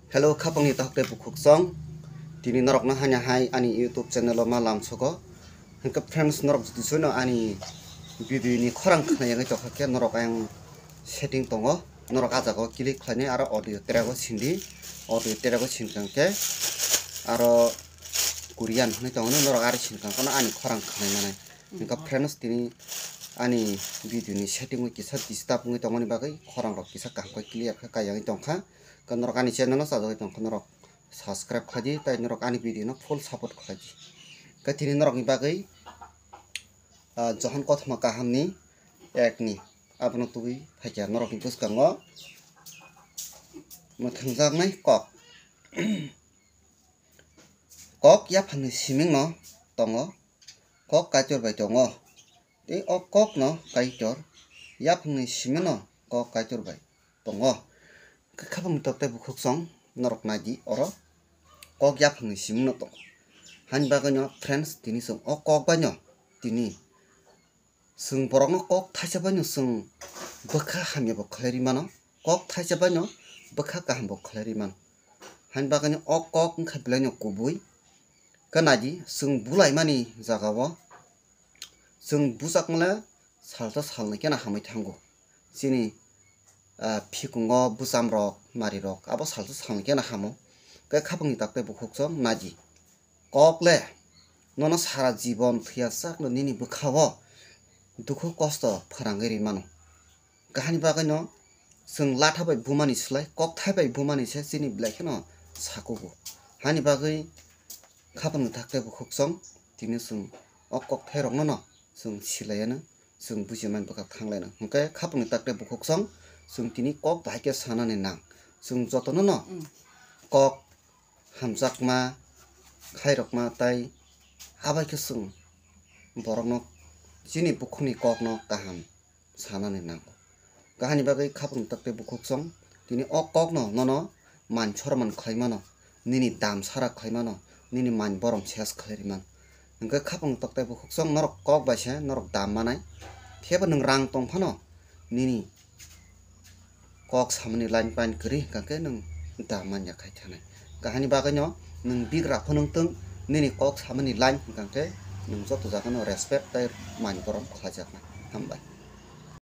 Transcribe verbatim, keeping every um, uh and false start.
Hello, khapangni tok tei bukhuk song. Tini norokno hanya hai ani YouTube channel o ma lamsogo. Hwnkhe friends, norok jodi soino ani video ni khorang khna yagwi tongkha khe norok ayang setting tongo. Norok ah jaga o click khlainai aro audio track o sindi. Audio track o sinkha khe aro Korean hwnwi tongo, norok ari sinkha kono ani khorang khnai manai. Hwnkhe friends, tini ani video ni setting o kisa disturb wngwi tongmani bagwi khorang rok kisa kaham khe clear khe kai yagwi tongkha. Khe norok ani channel o chajagwi tongkha norok subscribe khlai di, tei norok ani video no full support khlai di. Khe tini norok ni bagwi, ah, Johon kothoma kaham ni ek ni abono tubui phaikha norok ni bwskango mwthangjaknai kok. Kok yaphangni siming no tongo, kok Kaitor bai tongo. Tei o kok no Kaitor yaphangni siming no kok Kaitor bai tongo. Khe khapangni tok tei bukhuk song norok nai di oro kok yaphangni siming no tongo. Hani bagwi no friends, tini chwng o kok bai no tini chwng borokno kok thaisa bai no chwng bwkha hamya bo khlai ri mano, kok thaisa bai no bwkha kaham bo khlai ri mano. Hani bagwi no o kok wngkha belai no kubui. Khe nai di, chwng bulaimani jaga o chwng buchak mole salsa salnwi khe no hamwi thango. Chini, ah, phikungo bwcham rok, mari rok, abo salsa salnwi khe no hamo. Khe khapangni tok tei bukhuk song nai di. Kok le nono sara jibon thwiya chak no nini bwkha o dukhu kosto phwrangwi ri mano. Kahani bagwi no chwng latha bai bumani slai kokthai bai bumani se chini belai kheno sakugo. Hani bagwi khapangni tok tei bukhuk song tini chwng o kokthai rokno no chwng silaiya no, chwng buji mani bwkha thang lai no. Hwnkhe khapangni tok tei bukhuk song chwng tini kok bahai khe sanani nang. Chwng jotono no kok hamjakma, khairokma tei abai khe chwng borokno chini bukhukni kokno kaham sanani nango. Kahani bagwi khapang tok tei bukhuk song tini o kokno nono man soroman khlai mano, nini dam sara khlai mano, nini man borom ses khlai ri mano. Hwnkhe khapang tok tei bukhuk song norok kok bai se norok dam manai, phiya bo nwng rang tong phano nini kok samani line pain kwrwi hwnkha khe nwng da manya khai thanai. Kahani bagwi no nwng bigra phano wng thung, nini kok samani line hwnkha khe nwng joto jaga no respect tei man borom khlaijaknai. Hambai.